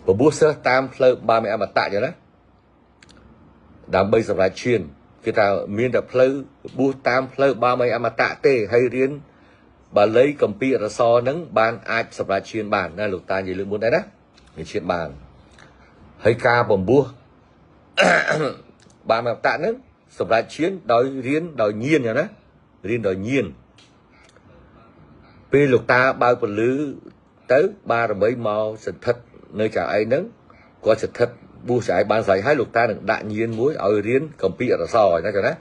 ពពោះសិស្សតាមផ្លូវបាមេអមតៈចឹងណាដើម្បីសម្រេចឈានគឺថាមានតែផ្លូវបួសតាមផ្លូវបាមេអមតៈទេហើយរៀនបាលីកម្ពីរសហ្នឹងបានអាចសម្រេចឈានបានណាលោកតានិយាយលើកមុនដែរណាមានឈានបានហើយការបំពោះ បានអមតៈហ្នឹងសម្រេចឈានដោយរៀនដោយញៀនចឹងណារៀនដោយញៀនពេលលោកតាបើកពលឺទៅបារមីមកសន្ធិដ្ឋនៅចៅឯងហ្នឹងគាត់សន្ធិដ្ឋបួសចៅឯងបានស្រេចហើយលោកតានឹងដាក់ញៀនមួយឲ្យរៀនកម្ពីអរសណាចឹងណា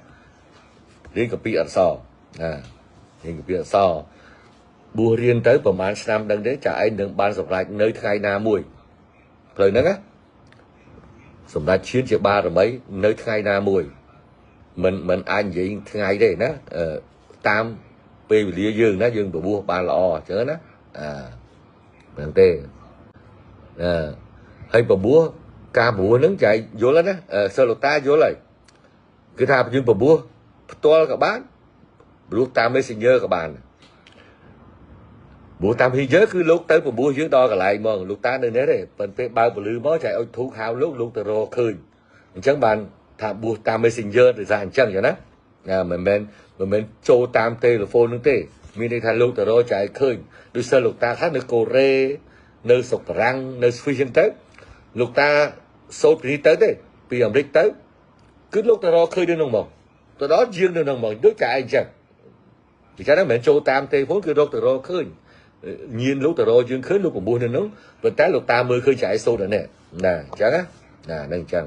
រៀនកម្ពីអរសណារៀនកម្ពីអរសបួសរៀនទៅប្រហែលឆ្នាំដឹងទេចៅឯងនឹងបានសម្រេចនៅថ្ងៃណាមួយផ្លូវហ្នឹងណាសម្រេចឈានជាបារមីនៅថ្ងៃណាមួយមិនអាចនិយាយថ្ងៃទេណាតាមពេលវេលាយើងណាយើងបួសបានល្អអញ្ចឹងណាអាហ្នឹងទេអឺហើយបួសការបួសហ្នឹងចៃយល់ណាសិលលោកតាយល់ហើយគឺថាយើងបួសផ្ទាល់ក៏បានបួសតាម Messenger ក៏បានបួសតាម Messenger គឺលោកទៅបួសយើងដល់កន្លែងហ្មងលោកតានៅនេះទេប៉ុន្តែពេលបើកពលឺមកចៃអុចធូបហៅលោកលោកទៅរកឃើញអញ្ចឹងបានថាបួសតាម Messenger ដោយសារអញ្ចឹងចឹងណាមិនមែនចូលតាមទូរស័ព្ទហ្នឹងទេមានន័យថាលោកទៅរកចៃឃើញដូចសិលលោកតាថានៅកូរ៉េនៅស្រុកបារាំងនៅស្វីសចឹងទៅលោកតាសូត្រពីនេះទៅទេពីអាមេរិកទៅគឺលោកទៅរកឃើញនៅក្នុងហ្មងទៅដល់យាងនៅក្នុងហ្មងដូចតែឯងចឹងដូច្នេះមិនមែនចូលតាមទេផងគឺរកទៅរកឃើញញៀនលោកទៅរកយើងឃើញលោកពពោះនៅក្នុងប៉ុន្តែលោកតាមើលឃើញចែសូត្រនេះណាអញ្ចឹងណាហ្នឹងអញ្ចឹង